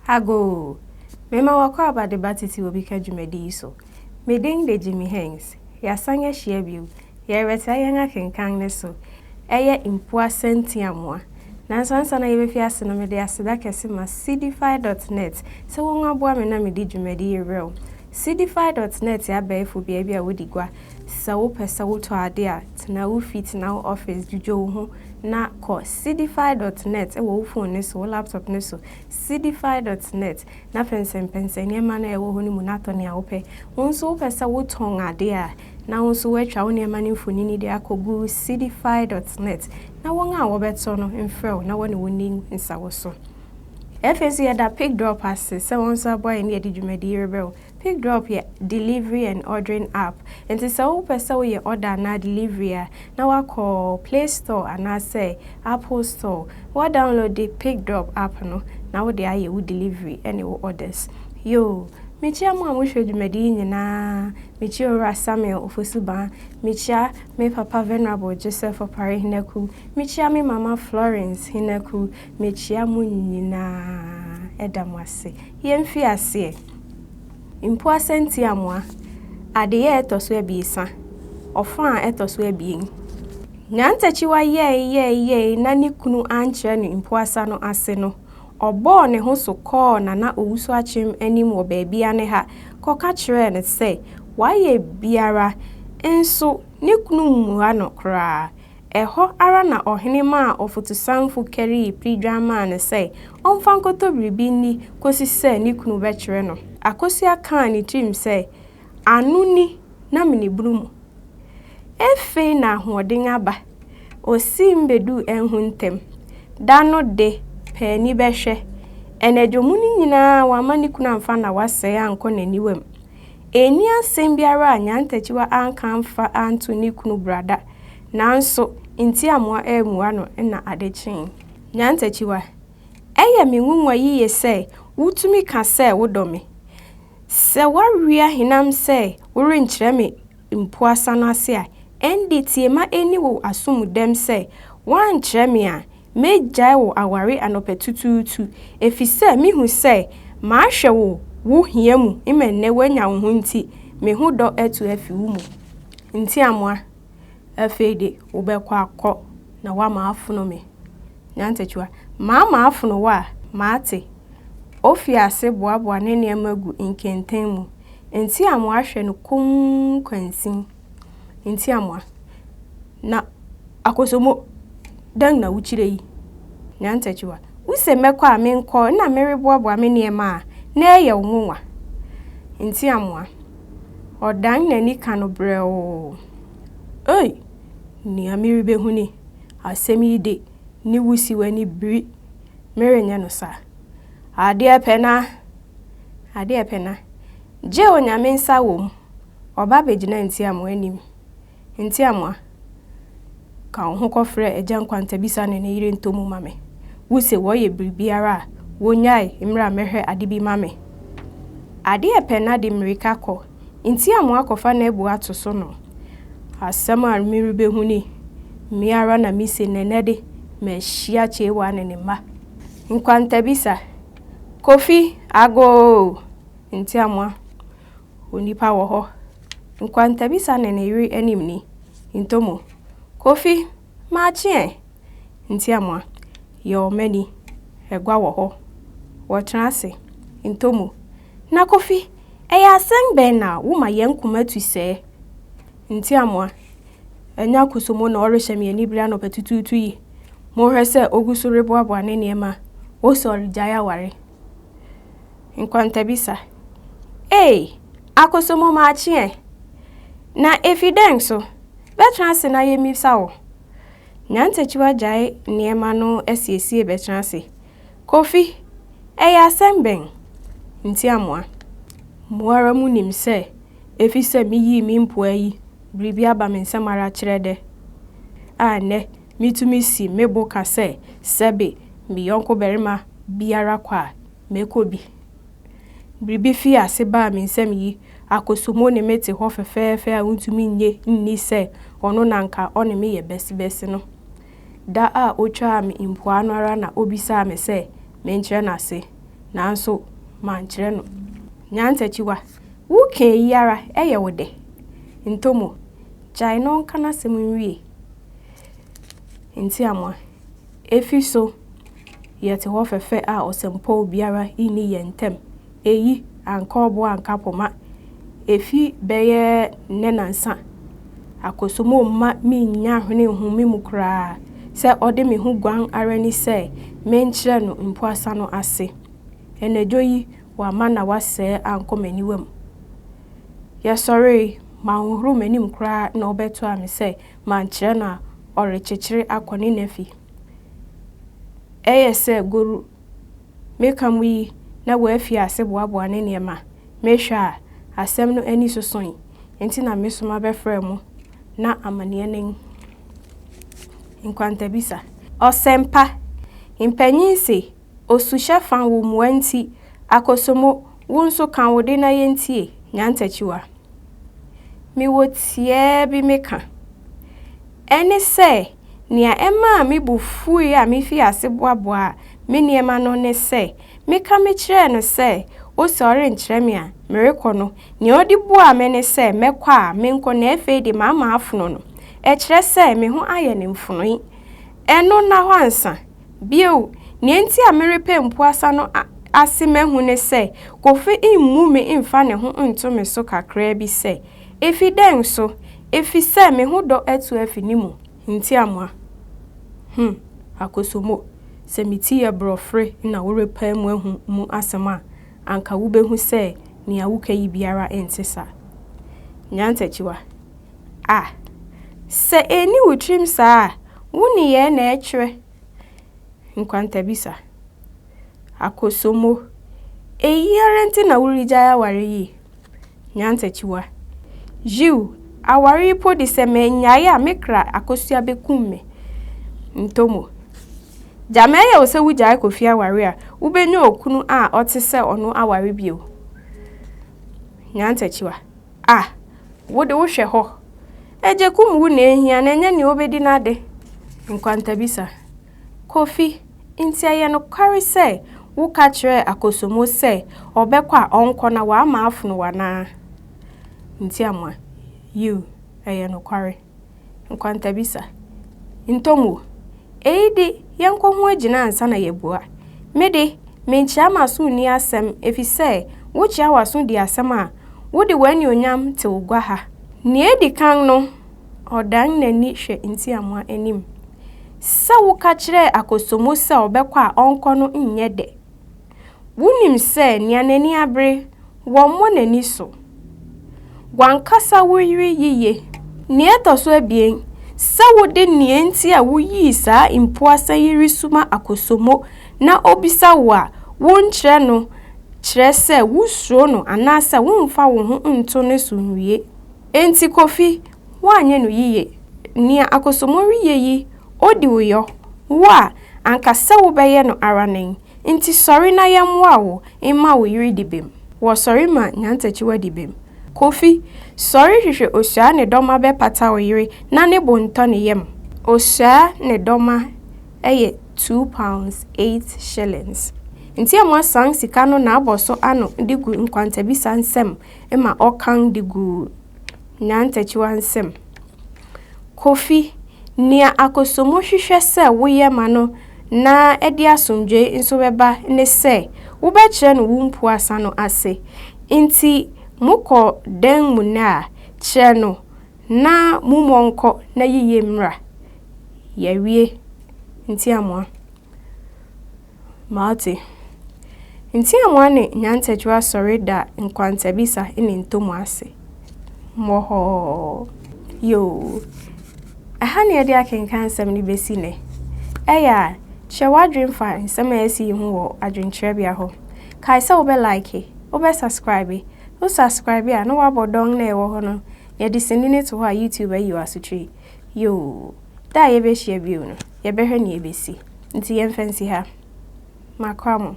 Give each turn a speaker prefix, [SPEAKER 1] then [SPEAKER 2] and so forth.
[SPEAKER 1] Agoo! Mema wakɔ aba de ba tete obi ka dwumadi yi so. Me din de Jimmy Hanks. Yɛasan ahyia bio. Yɛrebɛtra yɛn akenkan ne so. Ɛyɛ mpoa sɛntiamoa. Nanso ansa na yɛbɛfi ase no, mede aseda kɛse ma Seedify dot net sɛ wɔn aboa me na mede dwumadi yi rebrɛ wo. Seedify dot net yɛ abɛɛfo beae bi a wodi gua. Sɛ wopɛ sɛ wotɔ ade a, tena wo fi, tena wo office, dwudwo wo ho na kɔ Seedify dot net wɔ wo phone no so, wo laptop no so, Seedify dot net, na pɛnsɛmpɛnsɛn nneɛma no a ɛwɔ hɔ no mu na tɔ nea wopɛ. Wo nso wopɛ sɛ wotɔn ade a, na wo nso woatwa wo nneɛma no mfonini de akɔgu Seedify dot net na wɔn a wɔbɛtɔ no mfrɛ wo na wɔne wo nni nsawoso. Afei nso yɛda PickDrop ase sɛ wɔn nso aboa yɛn ne yɛde dwumadi yi rebrɛ wo. PickDrop yɛ delivery and ordering app. Nti sɛ wopɛ sɛ woyɛ order anaa delivery a, na wakɔ Play Store anaasɛ Apple Store. Woadownload PickDrop app no na wode ayɛ wo delivery ne wo orders. Yoo, mekyia mo a mohwɛ dwumadi yi nyinaa. Mekyia Owura Samuel Ofosu-Baa. Mekyia me papa Venerable Joseph Opare Hinaku. Mekyia me mama Florence Hinaku. Mekyia mo nyinaa. Ɛda mo ase. Yɛmfi aseɛ. Mpoa sɛntiamoa, adeyɛ a ɛtɔ so 3, ɔfa a ɛtɔ so 2. Nyantakyiwa yɛe yɛe yɛe na ne kunu ankyerɛ no mpoasa no ase no, ɔbɔɔ ne ho so kɔɔ Nana Owusu Akyem anim wɔ baabi a ne ha kɔka kyerɛɛ no sɛ wayɛ biara nso ne kunu mmua no koraa. Ɛhɔ ara na ɔhene maa ɔfotosanfo karii piridwan maa no sɛ ɔmfa nkɔtɔ biribi nni kosi sɛ ne kunu bɛkyerɛ no. Akosua kaa ne tirim sɛ, ano ni na mene bunu mu. Afei na ahoɔden aba. Osiim beduu ɛho ntɛm. Da no de, paani bɛhwɛ. Anadwo mu no nyinaa wamma ne kunu amfa na wasɛe ankɔ n'aniwam. Ɛnni asɛm biara a Nyantakyiwa anka amfa anto ne kunu brada. Nanso, ntiamoa ammua no na ade kyee. Nyantakyiwa, ɛyɛ me nwonwa yiye sɛ wutumi ka sɛ wodɔ me. Sɛ woawia hinam sɛ worenkyerɛ me mpoasa no ase a, ɛnde tie ma enni wo asom dɛm sɛ woankyerɛ me a, megyae wo aware anɔpatutuutu, efisɛ mihu sɛ mahwɛ wo wo hia mu ma nnɛ woanya wo ho nti, me ho dɔ atu afi wo mu. Ntiamoa, afei de wobɛkɔ akɔ na woama afono me. Nyantakyiwa, mama afono wo a, mate. Ofi ase boaboa ne nneɛma gu nkɛntɛn mu. Ntiamoa hwɛ no komm kwansin. Ntiamoa, na Akosombo, dɛn na wokyerɛ yi? Nyantakyiwa, wuse mɛkɔ a menkɔ na mereboaboa me nneɛma a, na ɛyɛ wo nwonwa. Ntiamoa, ɔdan n'ani ka no brɛoo. Ei, nea merebehu ni, asɛm yi de, ne wusiw ani biri. Merenyɛ no saa. Adeɛ pɛ na, adeɛ pɛ na. Gye Onyame nsa wɔ mu. Ɔba bɛgyina Ntiamoa anim. Ntiamoa, ka wo ho kɔfrɛ Agya Nkwantabisa ne ne yere ntɔ mu ma me. Wuse wɔyɛ biribiara a, wonnyae mmra mmɛhwɛ ade bi ma me. Adeɛ pɛ na de mmirika kɔ. Ntiamoa kɔfa n'abu ato so no. Asɛm a merebehu ni, me ara na mise na ɛnnɛ de, mahyia Kyeewaa ne ne mma. Nkwantabisa, Kofi, agoo! Ntiamoa, onipa wɔ hɔ. Nkwantabisa ne ne yere anim ni. Ntomo, Kofi, makye ɛ! Ntiamoa, yɛ ɔmani, agua wɔ hɔ. Wɔtena ase. Ntomo, na Kofi, ɛyɛ asɛm bɛn na woma yɛn koma tu sɛɛ? Ntiamoa, ɛnyɛ Akosombo na ɔrehyɛ me anibere anɔpa tutuutu yi. Monhwɛ sɛ ogu so reboaboa ne nneɛma, ose ɔregyae aware. Nkwantabisa, Ei, Akosombo makye ɛ! Na efi dɛn so? Bɛtena ase na yemmisa wo. Nyantakyiwa gyae nneɛma no asiesie bɛtena ase. Kofi, ɛyɛ asɛm bɛn? Ntiamoa, Mo ara munim sɛ efi sɛ miyii me mpoa yi, biribi aba me nsam ara kyerɛ dɛ a nnɛ mitumi si me bo ka sɛ sɛbe me yɔnko barima biara kɔ a, mɛkɔ bi. Biribi fii ase baa me nsam yi, Akosombo ne me te hɔ fɛfɛɛfɛ a wontumi nnye nni sɛ ɔno na anka ɔne me yɛ bɛsebɛse no. Da a otwaa me mpoano ara na obisaa me sɛ menkyerɛ no ase. Nanso mankyerɛ no. Nyantakyiwa, Woka eyi ara, ɛyɛ wo dɛ? Ntomo, Gyae na ɔnka n'asɛm nwie. Ntiamoa, Efi so yɛte hɔ fɛfɛ a ɔsɛmpɔw biara nni yɛn ntam. Eyi, anka ɔbo anka poma. Efi bɛyɛ nnɛ nnansa, Akosombo mma minnya hwene nhome mu koraa. Sɛ ɔde me ho guan ara ni sɛ menkyerɛ no mpoasa no ase. Anadwo yi, wamma na wasɛe ankɔ m'aniwa mu. Yɛsɔree, manhohoro m'anim koraa na ɔbɛtoaa me sɛ mankyerɛ no a, ɔrekyekyere akɔ ne na fi. Ɛyɛ sɛ goru. Meka mu yi na wafi ase boaboa ne nneɛma. Mehwɛ a, asɛm no ani sosoe, enti na mesoma bɛfrɛɛ mo na amanneɛ nen. Nkwantabisa. Ɔsɛmpa, Mpanyin se, osuhyɛ fa wo mua nti, Akosombo, wo nso ka wo de na yɛntie. Nyantakyiwa. Mewɔ tiaa bi meka. Ɛne sɛ, nea ɛmaa me bo fuwii a mifii ase boaboaa me nneɛma no ne sɛ, meka mekyerɛɛ no sɛ ose ɔrenkyerɛ me a, merekɔ no, nea ɔde buaa me ne sɛ mɛkɔ a, menkɔ na afei de mama afono no. Ɛkyerɛ sɛ me ho ayɛ no mfonoe. Ɛno nna hɔ ansa. Bio, nea enti a merepɛ mpuasa no ase mahu ne sɛ Kofi mmu me mfa ne ho nto me so kakraa bi sɛ, Efi dɛn so? Efisɛ me ho dɔ atu afi ne mu. Ntiamoa. Hmm, Akosombo, sɛ me ti yɛ borɔfere na worepae mu ahu mu asɛm a, anka wubehu sɛ nea woka yi biara nte saa. Nyantakyiwa. Ah, sɛ enni wo tirim saa a, wo nneyɛe na ɛkyerɛ. Nkwantabisa. Akosombo, eyi ara nti na woregyae aware yi? Nyantakyiwa. Yiw, aware yi po de sɛ mannyae a me kra akosua bekum me. Ntomo. Gyama ɛyɛ wo sɛ wugyae Kofi aware a, wubenya okunu a ɔte sɛ ɔno aware bio. Nyantakyiwa. Ah, wo de wohwɛ hɔ. Agyekum wu na ehia na ɛnyɛ nea obedi n'ade. Nkwantabisa. Kofi, nti ɛyɛ nokware sɛ woka kyerɛɛ Akosombo sɛ ɔbɛkɔ a ɔnkɔ na wama afono wo anaa? Ntiamoa, Yiw, ɛyɛ nokware. Nkwantabisa, Ntomu, eyi de, yɛnkɔ ho agyina ansa na yɛabua. Me de, menkyea m'aso nni asɛm efisɛ wokyea w'aso di asɛm a, wode w'anuonyam tew gua ha. Nea edi kan no, ɔdan n'ani hwɛ Ntiamoa anim. Sɛ woka kyerɛɛ Akosombo sɛ ɔbɛkɔ a ɔnkɔ no nyɛ dɛ. Wunim sɛ nea n'ani abere, wɔmmɔ n'ani so. W'ankasa wo yere yiye. Nea ɛtɔ so abien, sɛ wode nea enti a wuyii saa mpuasa yi resuma Akosombo na obisa wo a, wonkyerɛ no kyerɛ sɛ wusuro no anaasɛ womfa wo ho nto ne so nwie. Enti Kofi, woanyɛ no yiye. Nea Akosombo reyɛ yi, odi wo yɔ. Wo a, anka sɛ wobɛyɛ no ara nen. Nti sɔre na yɛmmoa wo mma wo yere di bem. Wɔsɔre ma Nyantakyiwa di bem. Kofi, sɔre hwehwɛ Osuaa ne dɔma bɛpata wo yere na ne bo ntɔ ne yam. Osuaa ne dɔma yɛ £2 8 shillings. Nti a moasan sika no n'abɔso ano de gu nkwantabisa nsam ma ɔkan de gu Nyantakyiwa nsam. Kofi, nea Akosombo hwehwɛ sɛ woyɛ ma no na ɛde asomdwoe nso bɛba ne sɛ wobɛkyerɛ no wo mpuasa no ase. Nti mokɔ dan mu nnɛ a, kyerɛ no na mommɔ nkɔ na yiye mmra. Yɛawie. Ntiamoa. Mate. Ntiamoa ne Nyantakyiwa sɔre da nkwantabisa ne ntomu ase. Mmɔhɔɔ. Yoo. Ɛha ne yɛde akenkan nsɛm no bɛsi nnɛ. Ɛyɛ a, kyerɛ w'adwene fa nsɛm a ɛsi yi ho wɔ adwenkyerɛbea hɔ. Kae sɛ wobɛ like, wobɛ subscribe. Wo subscribe a na woabɔ dɔn na ɛwɔ hɔ no, yɛde sini no to hɔ a YouTube ayi wo asotwe. Yoo. Da a yɛbɛhyia bio no, yɛbɛhwɛ nea ɛbɛsi. Nti yɛmfa nsi ha. Makra mo.